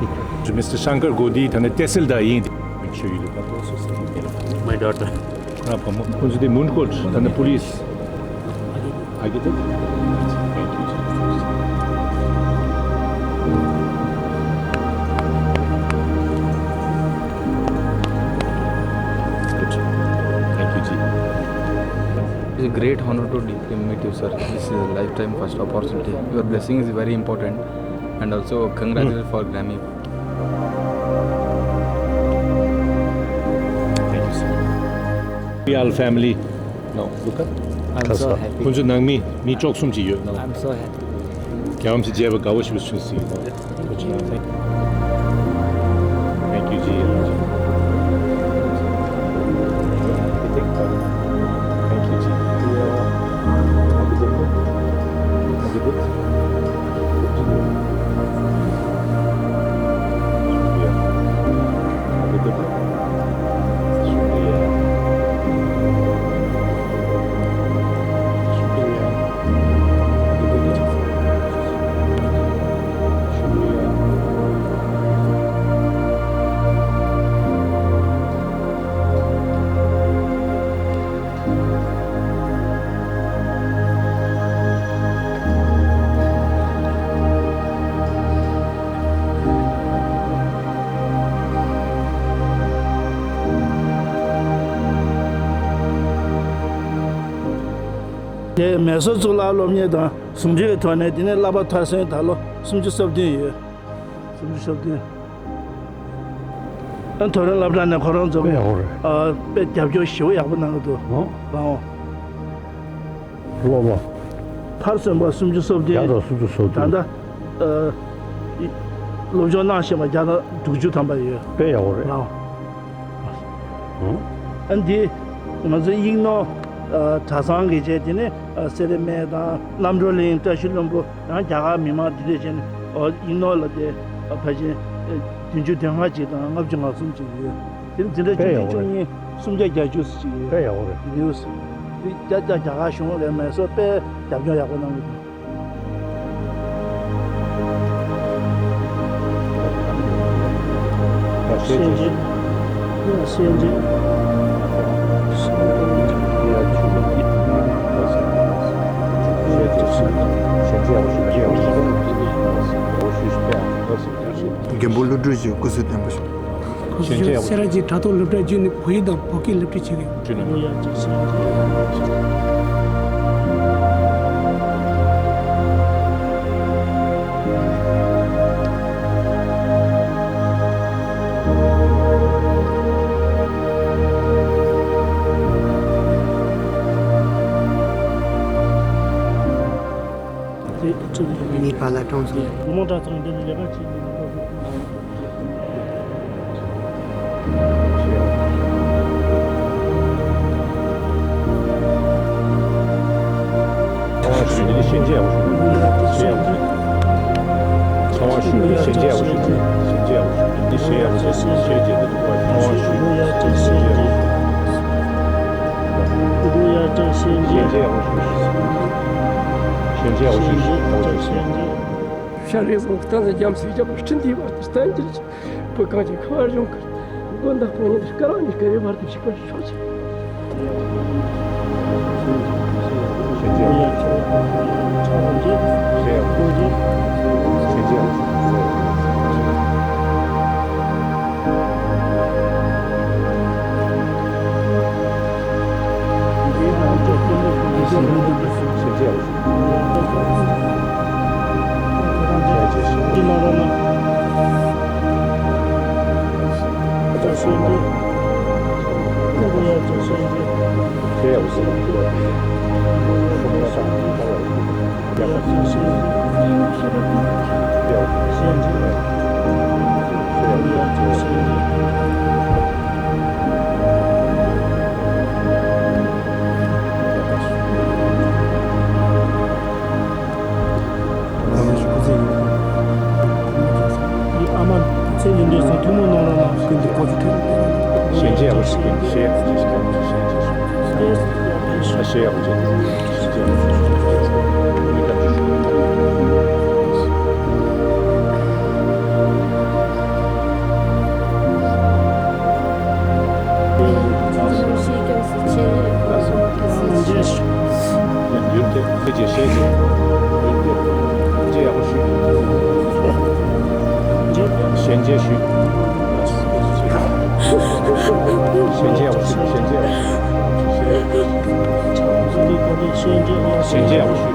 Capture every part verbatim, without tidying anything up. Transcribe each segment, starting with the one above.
To Mister Shankar Godi, ད་ནི་ཏེ་སིལ་དཱར་ཡིན། Make sure you look up also, sir. My daughter. ཁོང་ཚོ་དེ་མུན་ཀོཊ་ད་ནི་པུ་ལིས། It's a great honor to meet you, sir. This is a lifetime first opportunity. Your blessing is very important, and also congratulations for Grammy. Thank you, sir. We are family. No, look up. I'm so happy. ཁོང་ཚོ་ནང་མི་མི་བཅུ་གསུམ་ཅིག་ཡོད། No, I'm so happy. རྒྱལ་བ་རིན་པོ་ཆེ་མཇལ་བར་དགའ་བ་ཞིག་བྱུང་སོང་། Thank you, G. Thank you, G. དེ་མེ་སོར་གཙུག་ལག་སློབ་གཉེར་དང་ཟུང་འབྲེལ་གྱི་ཐོག་ནས་དེ་ནས་བསླབ་པ་མཐར་སོན་ད་ལོ་སུམ་ཅུ་སོ་བདུན་ཡོད། སུམ་ཅུ་སོ་བདུན། ཨ་མཐོ་རིམ་སློབ་གྲྭ་ནས་ཁོ་རང་ཚོ་དཔེ་ཡག་པོ་རེད། ཨ་དཔེ་རྒྱབ་སྐྱོར་ཞེ་པོ་ཡག་པོ་གནང་གི་འདུག་ཨོ། ལའོ། སློབ་མ། མཐར་སོན་པ་སུམ་ཅུ་སོ་བདུན། བརྒྱ་དང་སུམ་ཅུ་སོ་བདུན། ད་ལྟ་ཨ་སློབ་སྦྱོང་གནང་བཞིན་པ་བརྒྱ་དང་དྲུག་ཅུ་ཐམ་པ་ཡོད། དཔེ་ཡག་པོ་རེད། ལའོ། ཨ་འདི་ང་ཚོའི་དབྱིག་ནོར་གྲྭ་ཚང་གི་བྱས། དེ་ནས་སེ་ར་སྨད་དང་རྣམ་གྲོལ་གླིང་། བཀྲ་ཤིས་ལྷུན་པོ། ཡང་རྒྱ་གར་མི་མང་འདི་འདྲས་བྱས་ནས་དབྱིག་ནོར་ལ་དེ་ཕལ་ཆེར་བདུན་ཅུ་དོན་ལྔ་ཅིག་དང་ལྔ་བཅུ་ང་གསུམ་ཅིག་ཡོད། དེ་འཛིན་གྲྭ་བཅུ་གཅིག་བཅུ་གཉིས་སུམ་བརྒྱ་གྱ་བཅུ་ཅིག་ཡོད། དཔེ་ཡག་པོ་རེད། དེ་ནས་རྒྱ་རྒྱ་རྒྱ་གར་གཞུང་ལས་མེད་སོ་དཔེ་རྒྱབ་སྐྱོར་ཡག་པོ་གནང་གི་འདུག་རྒན་པོ་བློ་གྲོས་ཀྱི་སྐུ་གཟུགས་བརྟན་པོ་ཞིག་ཁོ་ཚོས་སེ་ར་བྱེས་དྲ་ཐོག་སློབ་གྲྭ་བརྒྱུད་ནས་བོད་ཡིག་དང་བོད་སྐད་སློབ་ཁྲིད་བྱེད་ཀྱི་ཡོད། ངའི་པཱ་ལགས་གྲོངས་སོང་། བུ་མོ་གྲྭ་ཚང་འདི་ནས་ལས་ཀ་བྱེད་ཀྱི་ཡོད། ཚངས་དབང་ཞུས་ནས་ཞལ་མཇལ་ཡག་པོ་ཞུ། ཚངས་དབང་ཞུས་ནས་ཞལ་མཇལ་ཡག་པོ་ཞུ། ཞལ་མཇལ་ཡག་པོ་ཞུ། འདི་ཞལ་ཡག་པོ་ཞུ། ཞལ་མཇལ་འདི་ཚང་མ་ཞུས་ནས་ཞལ་མཇལ་ཡག་པོ་ཞུ། ཞལ་མཇལ་ཡག་པོ་ཞུ། ཞལ་མཇལ་ཡག་པོ་ཞུ། ཞལ་མཇལ། ཤ་རེ་བཟུང་སྟན་ཟ་རྒྱམ་སི་རྒྱབ་སྤྲིན་དེའི་བར་དུ་བསྟན་འགྱུར་གྱི། བོད་གངས་ཅན་ཁ་བ་གཞུང་ཁར། མགོན་བདག་ཕོ་ཉ་འདིར་སྐལ་བ་གཉིས་ཀ་རེ་བར་དུ་ཞིག་པར་ཤོག་ཅིག། ཨ་མ་ཚེ་ཡིན་དུས་སུ་ཐུགས་སྨོན་གནང་རོགས་གནང་། ཀུན་གྱི་སྐུ་གཟུགས་ཐུགས། ཞལ་མཇལ་ཡག་པོ་ཞིག་གྱིས་ཞལ་ཡག་པོ་ཞིག་གྱིས་ཞལ་མཇལ་ཡག་པོ་ཞིག་གྱིས་ཞལ་ཡག་པོ་ཞིག་གྱིས་ཞལ་མཇལ་ཡག་པོ་ཞིག་གྱིས། ཞུ། ཞལ་མཇལ་ཡག་པོ་ཞུ། ཞལ་མཇལ་ཡག་པོ་ཞུ། ཞལ་མཇལ་ཡག་པོ་ཞུ། ཞལ་མཇལ་ཡག་པོ་ཞུ།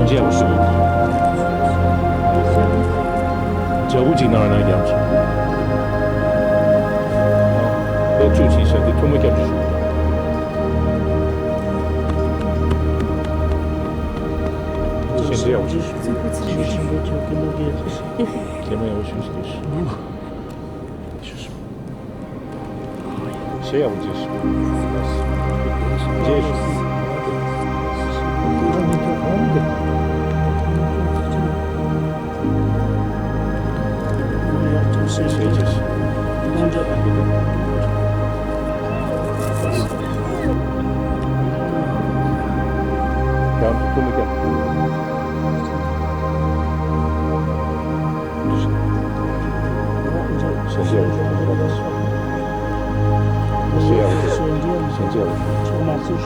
ལྗགས་ཁུ་གཅིག་གནང་རོགས་གནང་། རྒྱབ་ཕྱོགས། ལོག་བཅུག་ཕྱིན་ཤག་འདི་ཐུགས་སྨོན་སྐྱབས་འཇུག་ཞུ། ཞལ་མཇལ་ཡག་པོ་ཞུ། ཞལ་མཇལ་ཡག་པོ་ཞུ། ཞུ། ཞུ། ཞུ། ཞུ། ཞུ། ཞལ་ཡག་པོ་མཇལ་ཞུ། མཇལ་ཞུ། ཞལ་མཇལ་ཞུ། ཡང་ཐུགས་མ་སྐྱབས། ཞལ་མཇལ་ཞུ། ཞལ་མཇལ་ཞུ། ཞལ་མཇལ་ཞུ།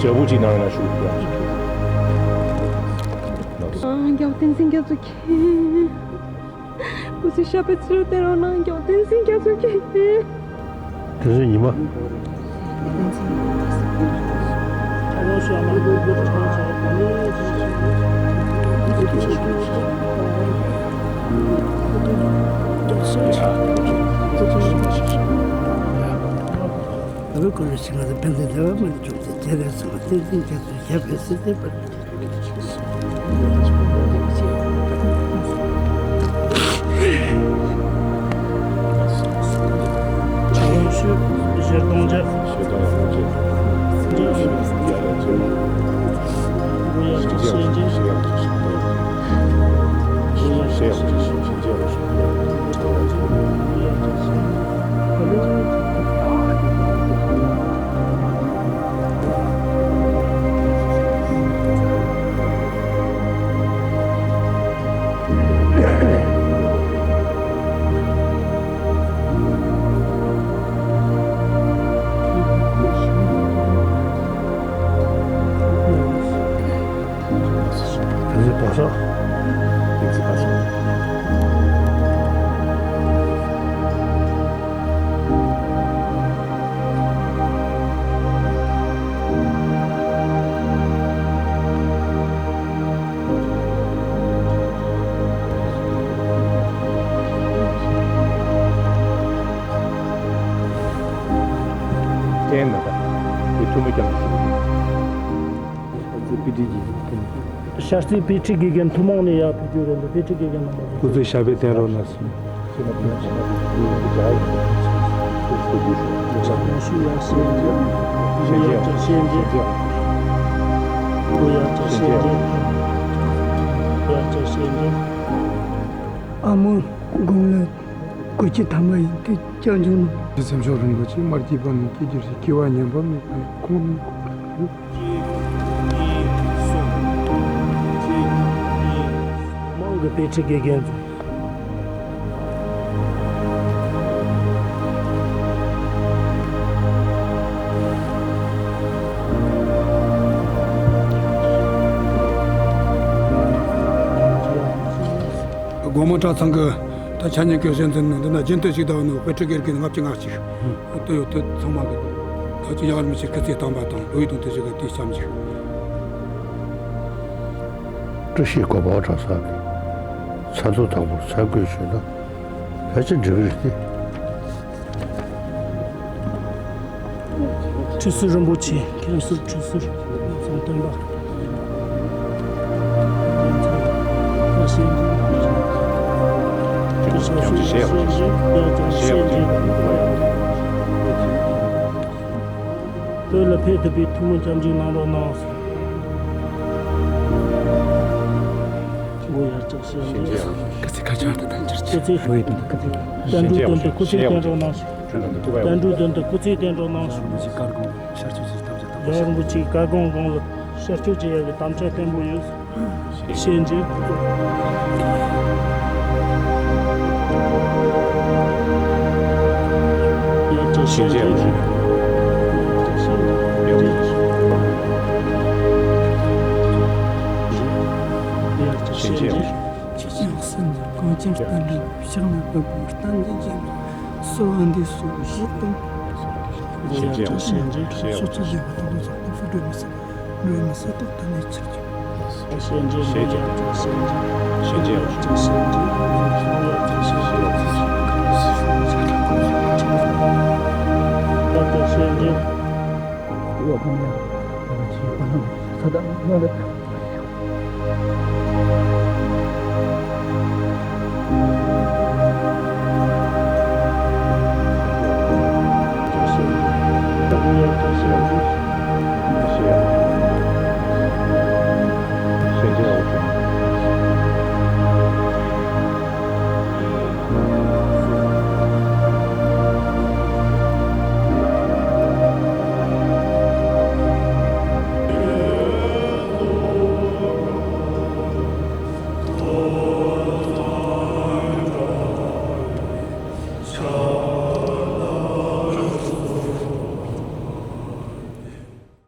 ལྗགས་ཁུ་གཅིག་གནང་རོགས་གནང་ཞུ། ཨང་། རྒྱལ་བ་བསྟན་འཛིན་རྒྱ་མཚོ་མཁྱེན། སྐུ་ཚེ་ཞབས་པད་ཚེ་རབས་བརྟན་རོགས་གནང་། རྒྱལ་བ་བསྟན་འཛིན་རྒྱ་མཚོ་མཁྱེན། བསྟན་འཛིན་ཉི་མ། བསྟན་འཛིན་བག་ཤ། བསྟན་འཛིན་བག་ཤ། རྟེན་ན་ད་དེ་ཐུགས་སྨོན་སྐྱབས་འཇུག་ཞུ། ཤར་རྩེ་དཔེ་ཁྲིད་དགེ་རྒན་ཐུན་མོང་ནས་ཡར་ཕེབས་རྒྱུ་རེད་འདུག་དཔེ་ཁྲིད་དགེ་རྒན་རྣམ་པ། སྐུ་ཚེ་ཞབས་པད་བརྟན་རོགས་གནང་ཟེར། ཨ་མོ་དགུང་ལོ་དགུ་བཅུ་ཐམ་པ་ཡིན་དུས་སྐྱབས་འཇུག་གནང་། སེམས་མཆོག་རིན་པོ་ཆེ། མ་སྐྱེས་པ་རྣམས་སྐྱེ་གྱུར་ཅིག་སྐྱེ་བ་ཉམས་པ་མེད་པའི་ཁོང་ནས། དམངས་ཀྱི་དཔེ་ཁྲིད་དགེ་རྒན་ཚོ། དགོང་མོ་གྲྭ་ཚང་གི་ད་ཆ་ཉིན་གྱི་གཞི་འཛིན་ནི་འདི་ན་རྒྱུན་དུ་ཞིག་བསྡད་ནི་དཔེ་ཁྲིད་དགེ་རྒན་ལྔ་བཅུ་ང་གཅིག་ཏུ་ཡོད་དུས་ཚང་མ་གི་ད་ཅི་ཡང་རིན་པོ་ཆེ་སྐུ་ཚེ་དམ་པ་དང་ལོ་ཡི་དང་དེ་ཞིག་གི་དུས་བྱམས་ཤིག། བཀྲ་ཤིས་གོ་འཕང་གྲྭ་ཚང་གི་ཚ་གདུག་དང་པོར་ཚ་དགོས་ཞུས་ན་ཕལ་ཆེར་འགྲིག་གི་རེད་དེ། ཁྲི་ཟུར་རིན་པོ་ཆེ། མཁན་ཟུར་ཁྲི་ཟུར་ཚང་སྟོན་པ། བཀྲ་ཤིས་བདེ་ལེགས། བཀྲ་ཤིས་བདེ་ལེགས། བཀྲ་ཤིས་བདེ་ལེགས། བོད་ལ་ཕེབས་ཐུབ་པའི་ཐུགས་སྨོན་སྐྱབས་འཇུག་གནང་རོགས་གནང་། ཆུ་བོ་ཡར་ལྕགས་ཞལ་འདྲེན། སྐུ་ཚེ་མཁའ་ཁྱབ་ཏུ་བརྟན་གྱུར་ཅིག། སྐུ་ཚེ་བརྟན་འགྲོའི་དོན་དུ་སྐུ་ཚེ་བརྟན་རོགས་གནང་ཞུ། བརྟན་འགྲོའི་དོན་དུ་སྐུ་ཚེ་བརྟན་རོགས་གནང་ཞུ། རྒྱལ་བ་རིན་པོ་ཆེའི་བཀའ་དགོངས་ལ་ཤར་ཕྱོགས་ཀྱི་ཡབ་ཀྱི་དམ་བཅའ་བརྟན་པོ་ཡོད། ཤན་འབྱེད། ཡར་དྲག་ཤན་འབྱེད། ཡར་དྲག་ཤན་འབྱེད། ཡར་དྲག་ཤན་འབྱེད། ཆོས་ཅན་གསུམ་གང་ཅིར་བརྟེན་ལས་ཕྱག་ན་བབས་པའི་བསྟན་འཛིན་རྒྱལ་པོ་གསོལ་བ་འདེབས་སོ་ཞེས་དང་། ཡར་དྲག་ཤན་འབྱེད། སོ་སོ་བཞིན་དུ་བློ་བཟང་དང་སྒྲོལ་མའི་སྲས་དང་ཐ་སྙད་ཆེར་གྱུར། ཤན་འབྱེད། ཡར་དྲག་ཤན་འབྱེད། ཤན་འབྱེད། ཡར་དྲག་ཤན་འབྱེད། ཡར་དྲག་ཤན་འབྱེད། ཡར་དྲག་ཤན་འབྱེད།